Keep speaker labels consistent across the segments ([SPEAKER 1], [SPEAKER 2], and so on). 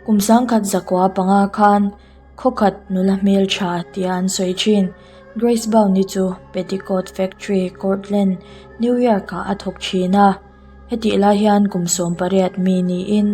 [SPEAKER 1] Kum 1905 khan khawkhat nula hmeltha tia an sawi thin. Grace Bound-i chu Petticoat Factory, Cortland, New York-ah a thawk thin a. Hetih lai hian kum 18 mi niin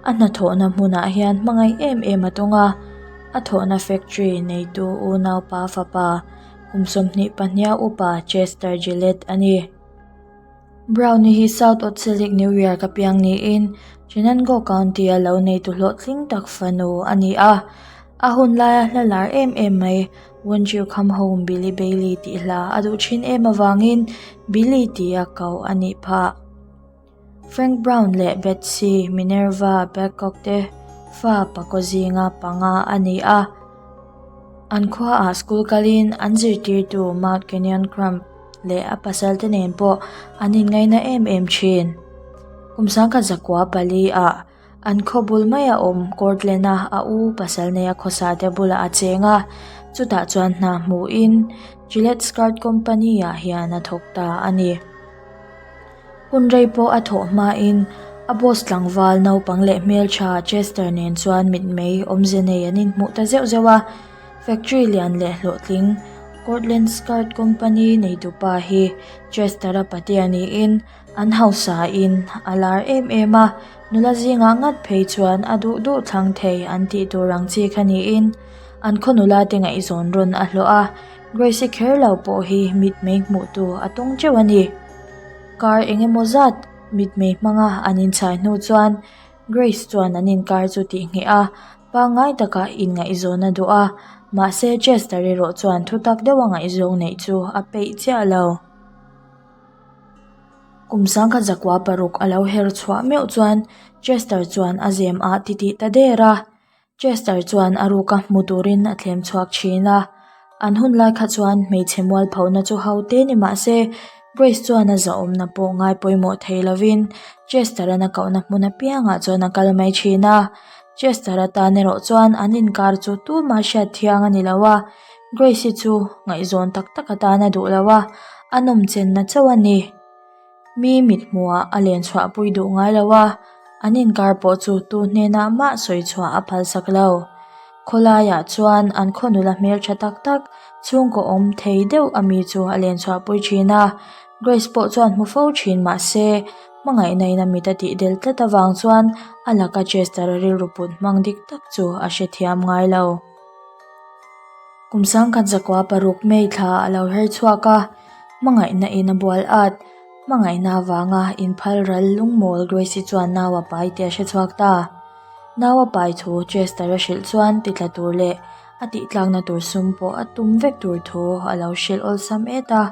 [SPEAKER 1] a hnathawhna hmunah hian hmangaih em em a tawng a. A thawhna factory neitu unaupa fapa kum 22 upa Chester Gillette a ni. Brown-i hi South Otselic, New York a piang niin Chenango County-a lo neitu hlawhtling tak fanu a ni a. A hun laia hla lar em em mai Won't You Come Home Billy Bailey tih hla a duh thin em avangin Billy tia ko a nih phah. Frank Brown leh Betsy Minerva Babcock te fa pakaw zinga panga a ni a. An khuaah school kalin an zirtirtu Mount Kenyon Crump leh a pasal te nen pawh an inngaina em em thin. Kum 1904 ah an khaw bul maia awm Cortland a a u pasal neia khawsa te bulah a cheng a, chutah chuan hna hmuhin Gillette Skirt Company ah hian a thawk ta a ni. Hun rei pawh a thawh hmain a boss tlangval naupang leh hmeltha Chester nen chuan mitmei awmze nei an inhmuh ta zeuh zeuh a, factory lian leh hlawhtling Cortland Skirt Company neitupa hi Chester-a patea niin an hausain a lar em em a, nula zingah ngat phei chuan a duh duh thlang thei an tih tur ang chi kha niin an khaw nula te ngaihzawn rawn a hlawh a, Grace-i kher lo pawh hi mitmei hmuh tu a tawng teuh a ni. Kar eng emaw zat mitmei hmanga an inchhai hnu chuan Grace chuan an inkar chu tih ngheh a, pangngai taka inngaihzawn a duh a, mahse Chester erawh chuan thutak deuha ngaihzawng neih chu a peih chiah lo. Kum 1906 a lo her chhuah meuh chuan Chester chuan a zem ah titih ta der a. Chester chuan a ruka hmu turin a thlem chhuak thin a, an hun lai kha chuan hmeichhe mualphona chu ho te ni mah se Grace chuan a zahawmna pawh ngai pawimawh thei lovin Chester-a'n a kohna hmun apiangah chuan a kal mai thin a. Chester atan erawh chuan an inkar chu tumah hriat thiang a ni lo a, Grace-i chu ngaihzawn tak tak atan a duh lo a, a nawmchenna chauh a ni. Mi mithmuhah a len chhuahpui duh ngai lo a, an inkar pawh chu tu hnenah mah sawi chhuah a phalsak lo. Khawlaiah chuan an khaw nula hmeltha tak tak chhungkaw awm thei deuh a mi chu a len chhuahpui thin a, Grace pawh chuan hmu fo thin mahse hmangaihna in a mit a tih del tlat avang chuan a laka Chester-a rilru put hmang dik tak chu a hrethiam ngai lo. Kum 1906 May thla a lo her chhuak a, hmangaihna in a bual at. Hmangaihna avanga inphal ral lungmawl Grace-i chuan nau a pai tih a hre chhuak ta. Nau a pai thu Chester a hrilh chuan titla tur leh a tihtlakna tur sum pawh a tum vek tur thu a lo hrilh awlsam et a.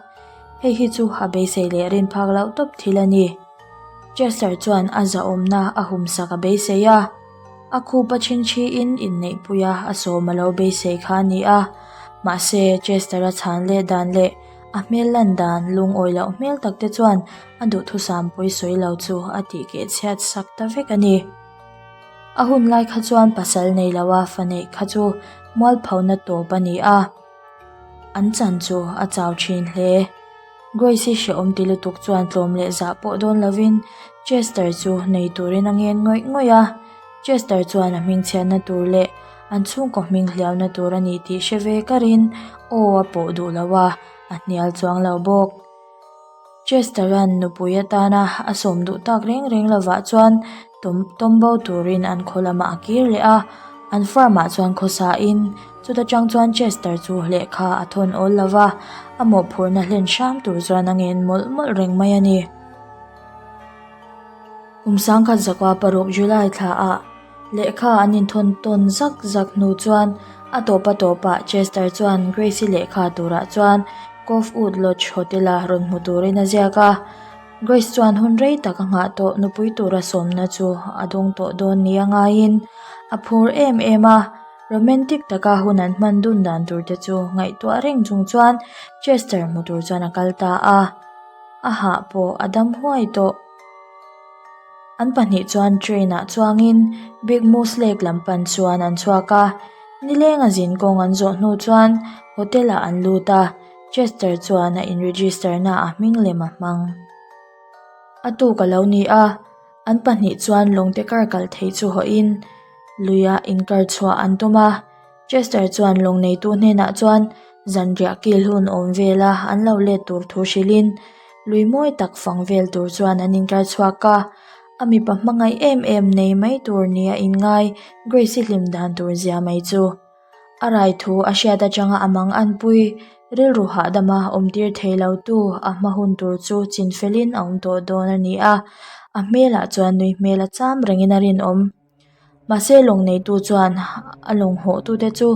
[SPEAKER 1] Hei hi chu a beisei leh rin phak loh tawp thil a ni. Chester chuan a zahawmna a humsak a beisei a. A khup a chhingchhiin inneihpuia a sawm a lo beisei kha a ni a, mahse Chester-a chhan leh dan leh a hmel lan dan lungawi loh hmel tak te chuan a duhthusam pawi sawi lo chu a tih keh chhiat sak ta vek a ni. A hun lai kha chuan pasal nei loa fa neih kha chu mualphona tawp a ni a. An chan chu a chau thin hle. Grace-i hrehawm ti lutuk chuan tlawm leh zah pawh dawn lovin Chester chu nei turin a ngen ngawih ngawih a. Chester chuan a hmingchhiatna tur leh an chhungkaw hming hliauna tur a ni tih hre ve karin aw a pawh duh lo a, a hnial chuang lo bawk. Chester-a'n nupui atana a sawm duh tak reng reng lovah chuan tawm tawmbo turin an khaw lamah a kir leh a, an farm-ah chuan khawsain chuta tang chuan Chester chu lehkha a thawn awl lo va, a mawhphurhna hlen hram tur chuan a ngen mawlh mawlh reng mai a ni. Kum 1906 July thlaah lehkha an inthawn tawn zak zak hnu chuan a tawp a tawpah Chester chuan Grace-i lehkha turah chuan Cove Wood Lodge Hotel-a rawn hmu turin a ziak a. Grace chuan hun rei tak a nghah tawh nupui tura sawmna chu a dawng tawh dawn nia ngaiin a phur em em a. Romantic taka hun an hman dun dan tur te chu ngaihtuah reng chung chuan Chester hmu tur chuan a kal ta a. A hah pawh a dam huai tawh. An pahnih chuan train ah chuangin Big Moose Lake lam pan chuan an chhuak a, nileng a zin kawng an zawh hnu chuan hotel ah an lut a, Chester chuan a in register na a hming lem a hmang. A tuk a lo ni a, an pahnih chuan lawngte kar kal thei chu hawh in. Luia inkar chhuah an tum a, Chester chuan lawng neitu hnenah chuan zanriah kil hun awm vela an lo let tur thu hrilhin lui mawi tak fang vel tur chuan an inkar chhuak a. A mipa hmangaih em em nei mai tur nia inngai Grace-i hlim dan tur zia mai chu. A rai thu a hriat atanga a mang anpui, rilru hahdama awmtir thei lo tu a hma hun tur chu chin felin a awm tawh dawn a ni a, a hmelah chuan nui hmel a cham rengin a rinawm. Mahse lawng neitu chuan a lawng hawh tute chu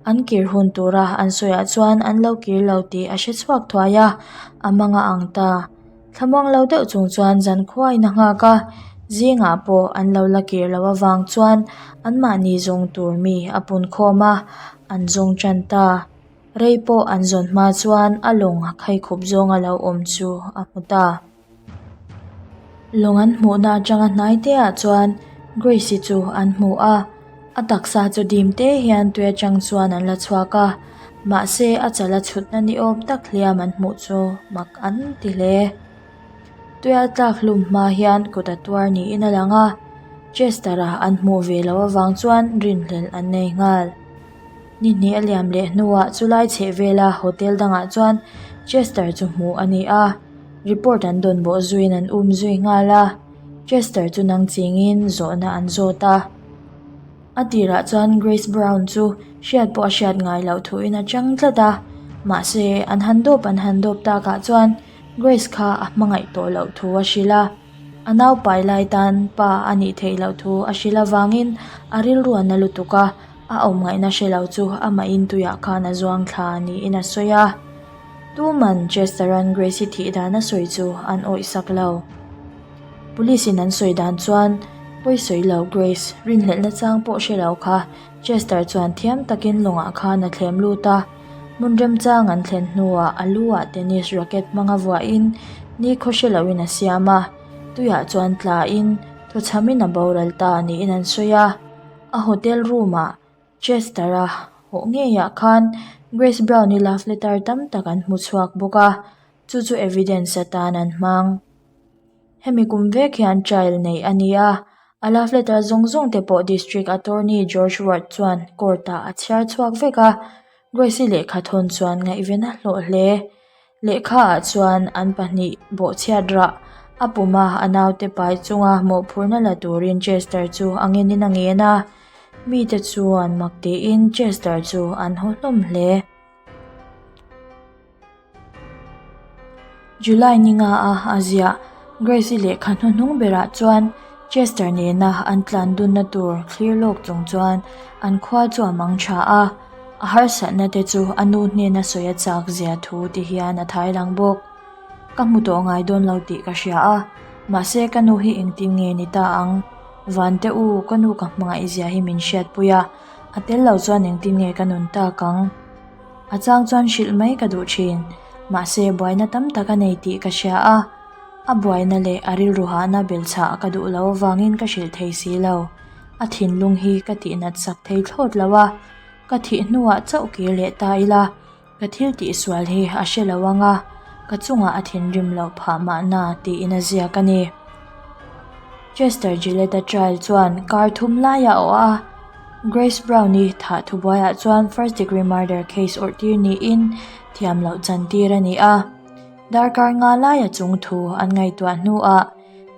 [SPEAKER 1] an kir hun tura an sawiah chuan an lo kir lo tih a hre chhuak thuai a, a mang a ang ta. Thlamuang lo deuh chung chuan zankhuain a nghak a, zingah pawh an lo la kir loh avang chuan anmahni zawng tur mi a pun khawm a, an zawng tan ta. Rei pawh an zawn hma chuan a lawng khaikhup zawnga lo awm chu a hmu ta. Lawng an hmuhna atanga hnai te ah chuan Grace-i chu an hmu a, a taksa chu dim te hian tui atang chuan an la chhuak a, mahse a chala chhutna ni awm tak hliam an hmuh chu mak an ti hle. Tuia tlak hlum hma hian kut a tuar niin a lang a, Chester-a an hmuh ve loh avang chuan rinhlelh an nei nghal. Ni hnih a liam leh hnuah chulai chheh vela hotel dangah chuan Chester chu hmuh a ni a, report an dawn bawh zuiin an um zui nghal a, Chester chu nang chingin zawhna an zawt a. A tirah chuan Grace Brown chu hriat pawh a hriat ngai loh thuin a chang tlat a, mahse an han dawp an han dawp takah chuan Grace kha a hmangaih tawh loh thu a hrilh a. A naupai lai tan pa a nih theih loh thu a hrilh avangin a rilru a na lutuk a, a awm ngaihna hre lo chu amah in tuiah khan a zuang thla niin a sawi a. Tuman Chester-a'n Grace-i thih dan a sawi chu an awih sak lo. Police in an sawi dan chuan pawi sawi lo Grace rinhlelhna chang pawh hre lo kha Chester chuan thiam takin lawngah khan a thlem lut a. Hmun remchang an thlen hnuah a lu ah tennis racket hmanga vuahin nikhaw hre loin a siam a, tuiah chuan tlain thawchhamin a boral ta niin an sawi a. A hotel room ah Chester-a hawh ngeiah khan Grace Brown-i love letter tam tak an hmu chhuak bawk a, chu chu evidence atan an hmang. Hemi kum vek hian trial neih a ni a, a love letter zawng zawng te pawh District Attorney George Ward chuan court ah a chhiar chhuak vek a, Grace-i lehkha thawn chuan ngaihven a hlawh hle. Lehkha ah chuan an pahnih bawhchhiat rah a pum a, a naute pai chunga mawhphurhna la turin Chester chu a ngenin a ngen a, mite chuan mak tiin Chester chu an haw hlawm hle. July ni nga a a ziah Grace-i lehkha hnuhnung berah chuan Chester nena an tlan dunna tur thlir lawk chung chuan an khua chu a mang tha a, a harsatna te chu a nu hnena sawi a chak zia thu ti hian a thai lang bawk. Ka hmu tawh ngai dawn lo tih ka hria a, mahse ka nu hi engtin nge ni ta ang? Vante u, ka nu ka hmangaih zia hi min hriatpui a, a tel lo chuan engtin nge ka nun tak ang? A chang chuan hrilh mai ka duh thin, mahse buaina tam tak a nei tih ka hria a, a buaina leh a rilru hahna belchhah ka duh lo avangin ka hrilh thei si lo. A thinlung hi ka tihnat sak thei thlawt lo a, ka thih hnuah chauh kir leh ta ila, ka thil tihsual hi a hre lo ang a, ka chungah a thinrim loh phah mahna tiin a ziak a ni. Chester Gillette-a trial chuan kar thum laiah a awh a, Grace Brown-i thah thubuaiah chuan first degree murder case awrh tir niin thiam loh chan tir a ni a. Darkar nga laia chung thu an ngaihtuah hnuah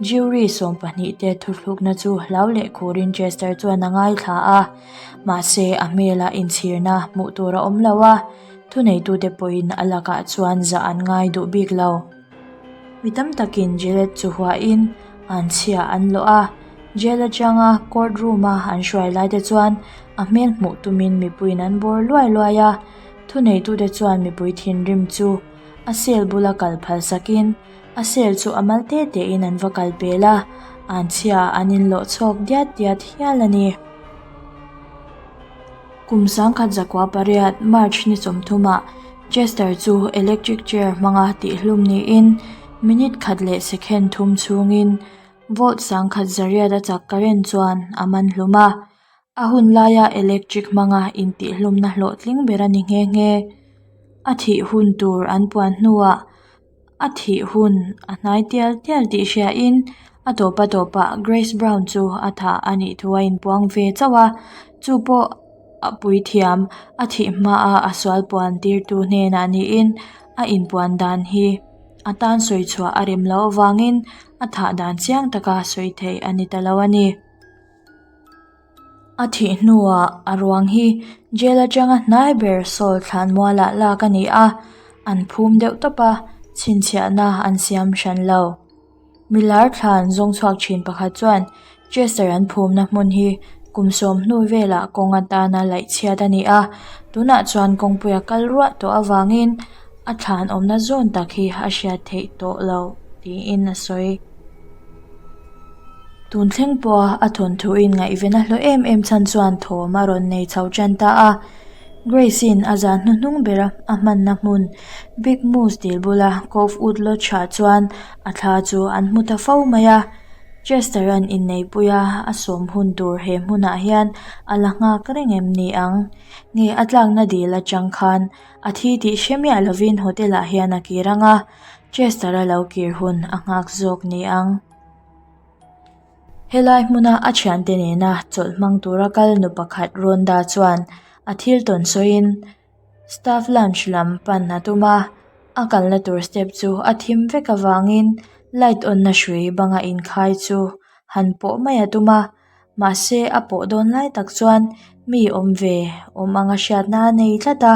[SPEAKER 1] jury 12 te thuthlukna chu hlau leh khurin Chester chuan a ngaithla a, mahse a hmelah inchhirna hmuh tur a awm lo a, thuneitute pawhin a lakah chuan zah an ngai duh bik lo. Mi tam takin Gillette chu huahin an chhia an lawh a, jail atanga court room a an hruai lai te chuan a hmel hmuh tumin mipuiin an bawr luai luai a, thuneitute chuan mipui thinrim chu a cell bula kal phal sakin a cell chu a mal te tein an va kal pel a, an chhia an inlawh chhawk diat diat hial a ni. Kum 1908 March ni 30 ah Chester chu electric chair hmanga tihhlum niin minute khat leh second thum chhungin volt 1100 a chak current chuan a man hlum a. A hun laia electric hmanga intihhlumna hlawhtling ber a ni nghe nghe. A thih hun tur an puan hnuah. A thih hun a hnai tial tial tih hriain a tawp a tawpah Grace Brown chu a thah a nih thu a inpuang ve chauh a, chu pawh a puithiam a thih hmaa a sual puan tirtu hnenah niin a inpuan dan hi a tan sawi chhuah a rem loh avangin a thah dan chiang taka sawi theih a ni ta lo a ni. A thih hnuah a ruang hi jail atanga hnai ber Saul thlan mualah lak a ni a, an phum deuh tawp a, chhinchhiahna an siam hran lo. Milar thlan zawng chhuak thin pakhat chuan Chester an phumna hmun hi kum sawm hnu velah kawng atana laih chhiat a ni a, tunah chuan kawngpui a kal ruah tawh avangin a thlan awmna zawn tak hi a hriat theih tawh lo tiin a sawi. Tun thleng pawha a thawnthuin ngaihven a hlawh em em chhan chuan thawm a rawn nei chho tan ta a. Grace-in a zan hnuhnung bera a hmanna hmun Big Moose dil bula Cove Wood Lodge-ah chuan a thla chu an hmu ta fo mai a. Chester-a'n inneipuia a sawm hun tur he hmunah hian a la nghak reng em ni ang? Nge a tlakna dil atang khan a thi tih hre miah lovin hotel-ah hian a kir ang a, Chester-a lo kir hun a nghak zawk ni ang. Helai hmuna a thiante nena chawlh hmang tura kal nu pakhat Rhonda chuan a thil tawn sawiin staff lounge lam pan a tum a, a kalna tur step chu a thim vek avangin light on na hrui banga inkhai chu han pawh mai a tum a. Mahse a pawh dawn lai tak chuan mi awm ve awm anga hriatna a nei tlat a,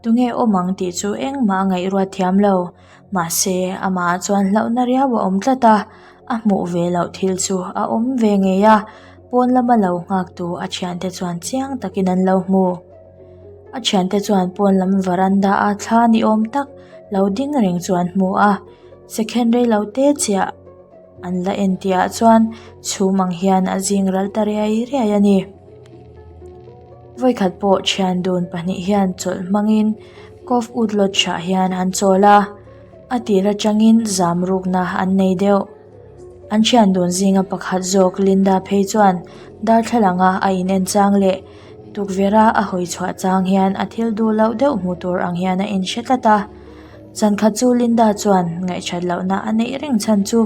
[SPEAKER 1] tunge awm ang tih chu engmah a ngaihruat thiam lo. Mahse amah chuan hlauhna riau a awm tlat a, a hmuh ve loh thil chu a awm ve ngei a, pawn lama lo nghak tu a thiante chuan chiang takin an lo hmu. A thiante chuan pawn lam varanda a thla ni awm tak lo ding reng chu an hmu a, second rei lo te chiah. An la en tih ah chuan chhum ang hian a zing ral ta riai riai a ni. Vawikhat pawh thian dun pahnih hian chawlh hmangin Cove Wood Lodge ah hian an chawl a, a tir atangin zam rukna an nei deuh. An thian dun zinga pakhat zawk Linda phei chuan darthlalang a a in en chang leh tukverh a a hawi chhuah chang hian a thil duh loh deuh hmu tur ang hian a inhre tlat a. Zankhat chu Linda chuan ngaihthat lohna a neih reng chhan chu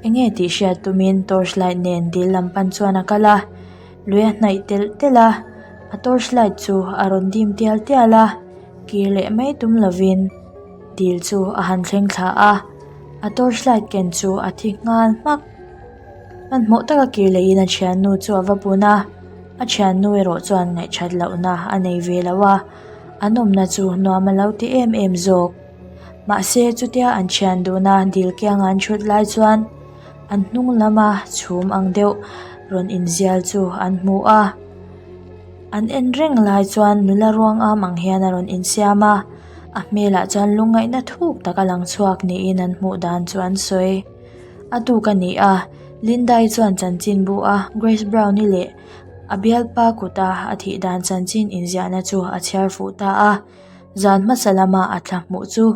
[SPEAKER 1] enge tih hriat tumin torch light nen dil lam pan chuan a kal a, lui a hnaih telh telh a, a torch light chu a rawn dim tial tial a, kir leh mai tum lovin dil chu a han thleng thla a, a torch light ken chu a thi nghal hmak. Hmanhmawh taka kir lehin a thiannu chu a va bun a, a thiannu erawh chuan ngaihthat lohna a nei ve lo a. An awmna chu nuam a lo ti em em zawk. Mahse chutia an thian duhna dil kianga an thut lai chuan an hnung lama chhum ang deuh rawn inzial chu an hmu a. An en reng lai chuan nula ruang am ang hian a rawn insiam a, a hmelah chuan lungngaihna thuk tak a lang chhuak niin an hmuh dan chu an sawi. A tuk a ni a, Linda-i chuan chanchinbu a Grace Brown-i leh A bialpa kuta a thih dan chanchin inziahna chu a chhiar fuh ta a, zan hmasa lama a thla hmuh chu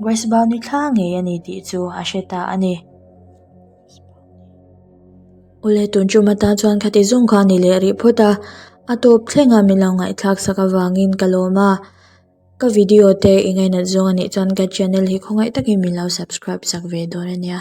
[SPEAKER 1] Grace Bounty thla ngei a ni tih chu a hre ta a ni. Awle tun tum atan chuan khati zawng kha a ni leh rih phawt a, a tawp thlenga min lo ngaihthlak sak avangin ka lawm a, ka video te i ngainat zawng a nih chuan ka channel hi khawngaih takin min lo subscribe sak ve dawn a nia.